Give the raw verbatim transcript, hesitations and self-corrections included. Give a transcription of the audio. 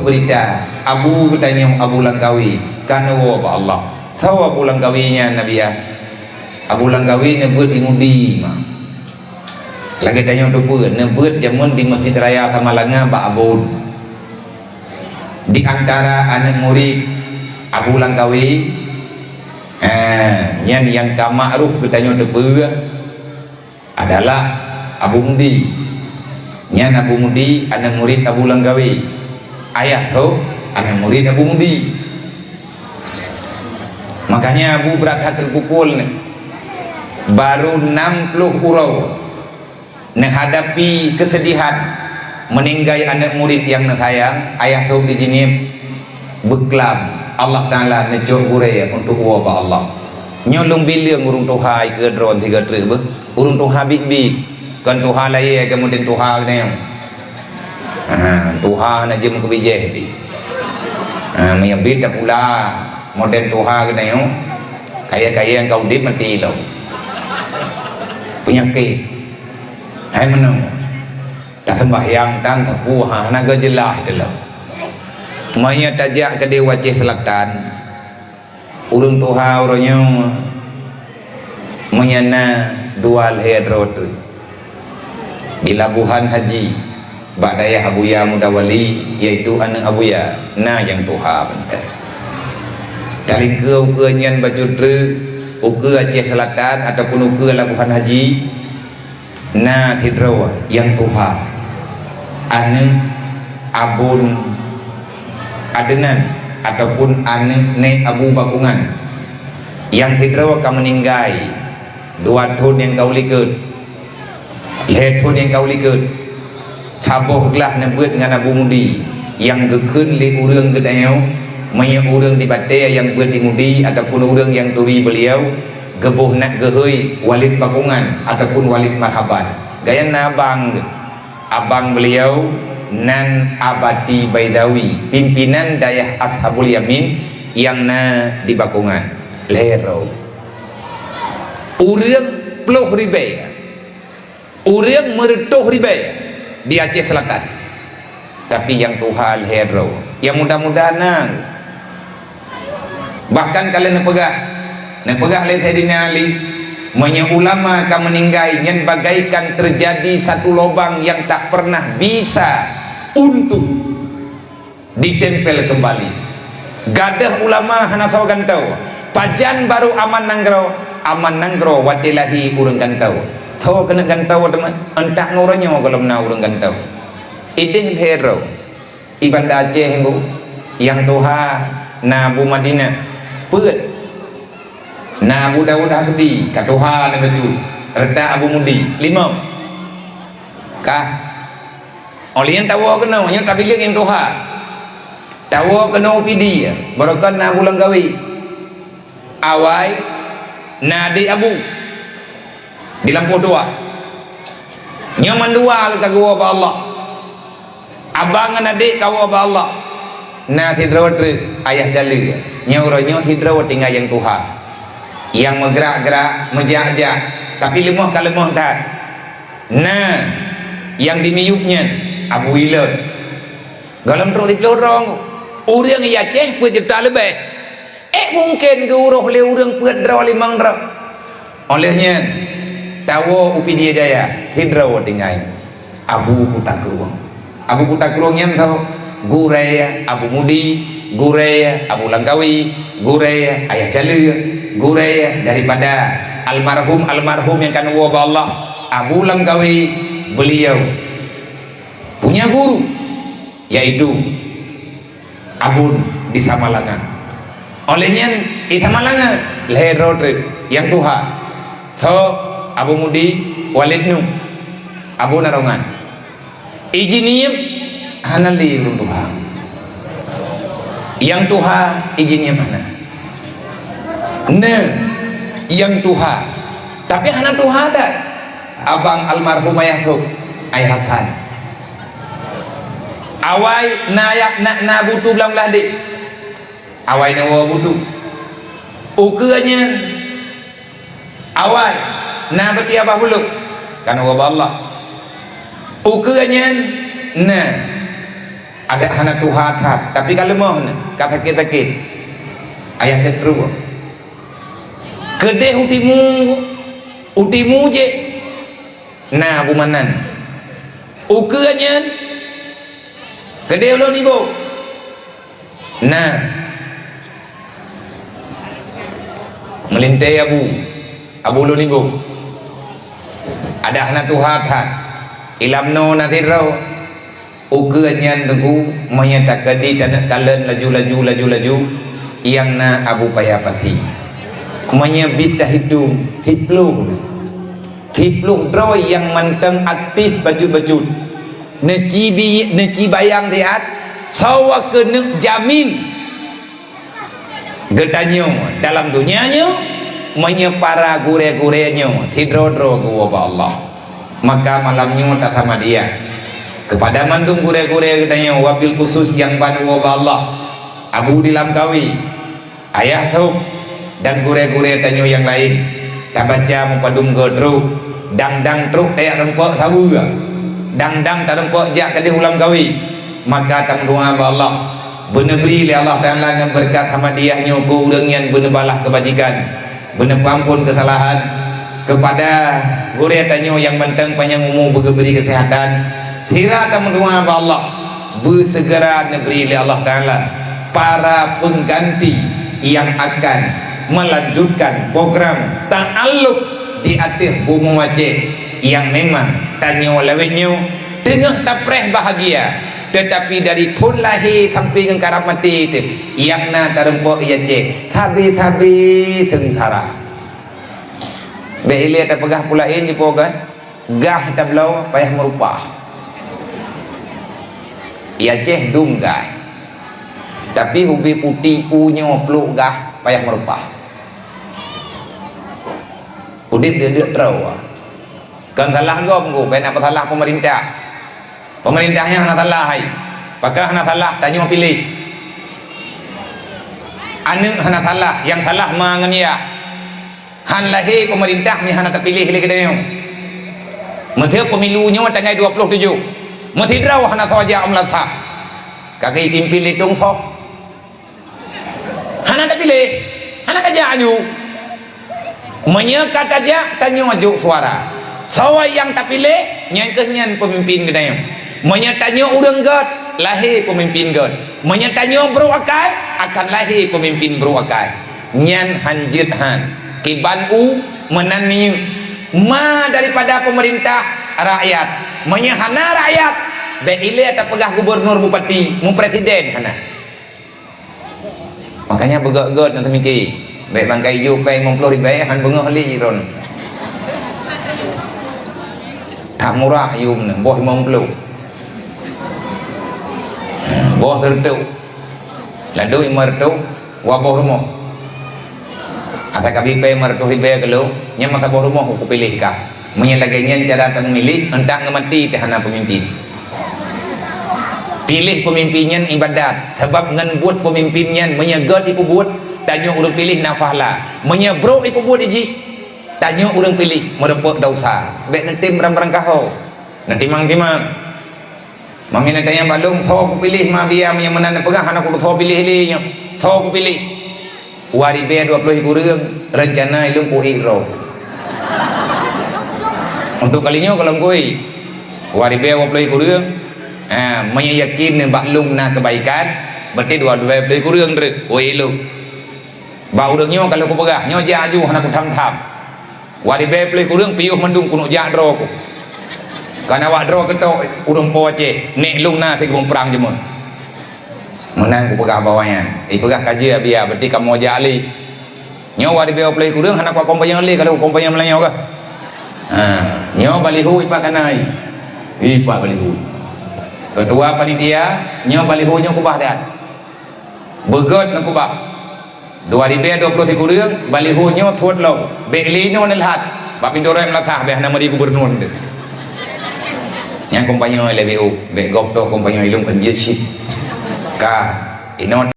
Berita, Abu geutanyoe Abu Langkawi ka neuwoe bak Allah. Soe Abu Langkawi nyan, Nabi, ya? Abu Langkawi neubeuet i Mudi, ma. Lagèe tanyoe teupeue, neubeuet jameun di Masjid Raya Samalanga bak Abon. Di antara aneuk murid Abu Langkawi, eh, nyan nyang ka makruf geutanyoe teupeue, adalah Abu Mudi. Nyan Abu Mudi aneuk murid Abu Langkawi. Ayah tho aneuk murid Abu Mudi. Makanya Abu brat that teupukul nyoe. Baru enam puluh uroe neuhadapi keusedihan meuninggai aneuk murid nyang neusayang, ayah tho di Jeunieb beuklam, Allah Taala neucok gurèe untuk woe bak Allah. Nyoe lôn bileueng ureueng tuha ikeue droe sigoe treuk beuh. Ureueng tuha biet-biet, kon tuha layèe keumudian tuha geutanyoe. Ha, tuha na jeuem keu bijèh pih. Ha, meunyoe biet tapula model tuha geutanyoe, kayèe-kayèe nyang ka udép maté lom. Peunyakét. Hai meunoe. Taseumbahyang tan sapeue, ha, hana geujeulaih teuh lom. Meunyoe tajak keudéh u Aceh Selatan, ureueng tuha uroe nyoe meunyoe na dua lhèe droe treuk. Di Labuhan Haji, bak dayah Abuya Muda Wali, yaitu aneuk Abuya, na nyang tuha mantong. Talikeue ukeue nyan bacut treuk, ukeue Aceh Selatan ataupun ukeue Labuhan Haji, na sidroe nyang tuha, aneuk Abon Adnan ataupun aneuk Nèk Abu Bakungan. Nyang sidroe ka meuninggai dua thôn nyang ka u likôt, lhèe thôn nyang ka u likôt. Saboh glah neubeuet ngon Abu Mudi, nyang geukheun lé ureueng geutanyoe, meunyoe ureueng di batèe nyang beuet di Mudi ataupun ureueng nyang turi beuliau, geuboh nak geuhôi Walid Bakungan ataupun Walid Marhaban. Gobnyan na abang, abang beuliau nan Abati Baidawi, pimpinan dayah Ashabul Yamin nyang na di Bakungan. Lhèe droe. Ureueng ploh ribèe. Ureueng meureutôh ribèe di Aceh Selatan, tapi nyang tuha lhèe droe, nyang muda-muda na. Bahkan ka lheueh neupeugah, neupeugah lé Saidina Ali, meunyoe ulama ka meuninggai, nyan bagaikan teujadi satu lubang nyang tak pernah bisa untuk ditempel keumbali. Gadôh ulama hana soe gantoe. Pajan barô aman nanggroe, aman nanggroe watèe lahé ureueng gantoe. Soe keuneuk gantoe teuma, entah ngon uroe nyoe gohlom na ureueng gantoe. Idéh lhèe droe, i Banda Aceh, Bu, nyang tuha na Abu Madinah, peuet. Na Abu Daud Hasbi, ka tuha na bacut, retak Abu Mudi, limong. Ka. Óh lheueh nyan tawoe keunoe, nyoe tabileueng nyang tuha. Tawoe keunoe u Pidie, barokon na Abu Langkawi. Awai, na adék Abu di lampôh dua. Nyoe mandua ka geuwoe bak Allah. Abang ngon adék ka woe bak Allah. Na sidroe treuk, Ayah Jaleue. Nyoe uroe nyoe sidroe tinggai nyang tuha. Nyang meugrak-grak, meujak-jak, tapi leumoh ka leumoh that. Na nyang di miyueb nyan, Abu Ilot. Gohlom trok siplôh droe. Ureueng i Aceh peuet juta leubeh. Ék mungken geuuroh lé ureueng peuet droe limong droe. Óh lheueh nyan, tawoe u Pidie Jaya, sidroe tinggai, Abu Kuta Krueng. Abu Kuta Krueng nyan soe? Gurèe Abu Mudi, gurèe Abu Langkawi, gurèe Ayah Jaleue, gurèe daripada almarhum-almarhum nyang ka neuwoe bak Allah. Abu Langkawi, beliau punya guru, yaitu Abon di Samalanga. Óh lheueh nyan, di Samalanga, lhèe droe treuk, nyang tuha. Soe? Abu Mudi, Walid Nuh, Abon Arongan. I Jeunieb hana lé ureueng tuha. Nyang tuha i Jeunieb hana. Na nyang tuha, tapi hana tuha that. Abang almarhum Ayah Thok, Ayah Hasan. Awai na, na, na Butu blang blah deh. Awai neuwoe Butu. Ukeue nyan, awai na Beuti Abah Bulok, ka neuwoe bak Allah. Ukeue nyan na Adak hana tuha that, tapi ka leumoh nyan, ka sakét-sakét. Ayah cit trok. Keudeh u timu, u timu jih na Abu Manan. Ukeue nyan, keudeh u Lôn Iboh. Na. Meulintèe Abu, Abu Lôn Iboh. Adak hana tuha that. Ilam noe na sidroe. Ukeue nyan teungku, meunyoe takeudi taneuk kalon laju-laju, laju-laju, nyang na Abu Paya Pasi. Meunyoe bit tahitong, siplôh. Siplôh droe nyang mantong aktif bacut-bacut. Neuci bi-, neuci bayang siat, soe keuneuk jamin geutanyoe dalam donya nyoe, meunyoe para gurèe-gurèe nyoe sidroe-droe geuwoe bak Allah. Maka malam nyoe tasamadiyah keupada mandum gurèe-gurèe geutanyoe, wabil khusus nyang ban woe bak Allah, Abu di Lamkawi, Ayah Thôk, dan gurèe-gurèe tanyoe nyang laén. Tabaca mupadum goe trok, dang-dang trok tajak rumpok saweue, dang-dang tarumpok jak keudeh u Lamkawi. Maka tameudoa bak Allah, beuneubri lé Allah Taala ngon beureukat samadiyah nyoe keu ureueng nyan beuneubalah keubajikan, beuneupampon keusalahan. Keupada gurèe tanyoe nyang mantong panyang umu beugeubri keuseuhatan, sira tameudoa bak Allah, beuseugera neubri lé Allah Taala para peungganti nyang akan meulanjutkan program ta'alluq di ateueh bumoe Aceh nyang memang tanyoe lawét nyoe teungoh tapreh bahagia, teutapi dari phon lahé sampoe ngon karab maté teuh nyang na tarumpok i Aceh sabe-sabe seungsara. Bèk ilèe tapeugah peue laén jipoh kan? Gah tabloe payah meurupah. I Aceh dum gah. Tapi ubé putéh u nyoe plôk gah payah meurupah. Udép deuk-deuk troe. Kon salah gob, Teungku, bèk na peusalah peumeurintah. Peumeurintah nyan hana salah hai. Pakon hana salah, tanyoe piléh. Aneuk hana salah, nyang salah ma ngon yah. Han lahé peumeurintah meuhana tapiléh lé geutanyoe. Meuseu pemilu nyoe tanggai dua ploh tujoh, meusidroe hana soe jak u meulasah. Ka geupimpin lé tông soe? Hana tapiléh, hana tajak aju. Meunyoe ka tajak, tanyoe jok suara. Soe nyang tapiléh, nyan kheueh nyan peumimpin geutanyoe. Meunyoe tanyoe ureueng gèt, lahé peumimpin gèt. Meunyoe tanyoe brôk akai, akan lahé peumimpin brôk akai. Nyan han jeuet han. Kiban u meunan minyeuk. Ma daripada peumeurintah, rakyat. Meunyoe hana rakyat, bèk ilèe tapeugah gubernur, bupati, meupresiden hana. Makanya beugèt-gèt na teumiki. Bèk bangkai ijo pèng limong ploh ribèe han beungoh lé droen. That murah yum nyan, boh limong ploh. Boh seureutôh. Ladôm limong reutôh, dua boh rumoh. Asai ka bi pèng limong reutôh ribèe keu lôn, nyan masa boh rumoh kupiléh kah. Meunyoe lagèe nyan cara tameumilih, euntak ngon maté teuh hana peumimpin. Piléh peumimpin nyan ibadat, sabab ngon buet peumimpin nyan meunyoe gèt ipeubuet, tanyoe ureueng piléh na pahla. Meunyoe brôk ipeubuet jih, tanyoe ureueng piléh meureumpok desya. Bèk neutem barang-barang kaho. Neutimang-timang. Meunyoe neutanyong bak lôn, soe kupiléh ma biya meunyoe meunan neupeugah hana kusoe piléh lé nyoe. Soe kupiléh? Dua ribèe dua ploh sikureueng, reuncana lôn kuék droe. Untuk kali nyoe ka lôn kuék. Dua ribèe dua ploh sikureueng, ha, meunyoe yakin bak lôn na keubaikan, berarti dua ribèe dua ploh sikureueng treuk kuék lôn. Bak ureueng nyoe ka lôn kupeugah, nyoe jak aju hana kutham-tham. Dua ribèe dua ploh sikureueng piôh mandum keuneuk jak droe ku. Kan awak droe keutok ureueng po Aceh, nèk lôn na sigoe prang jameun. Meunan kupeugah bak awak nyan. Ipeugah ka jeuet biya, berarti kamoe jak lé. Nyoe dua ribèe dua ploh sikureueng hana kukompanye lé, ka lôn kompanye meulayeue kah? Ha, nyoe baliho ipat keunan. Ipat baliho. Ketua panitia, nyoe baliho nyoe kubah that. Beugèt neukeubah. Dua ribèe dua ploh sikureueng, baliho nyoe suet lom. Bèk lé inoe neulhat. Bak pintoe rot meulasah bèk hana meuri gubernur teuh. Nyan kompanye lé B O, bèk gob tok kompanye ilôn kan jeuet cit. Ka, inoe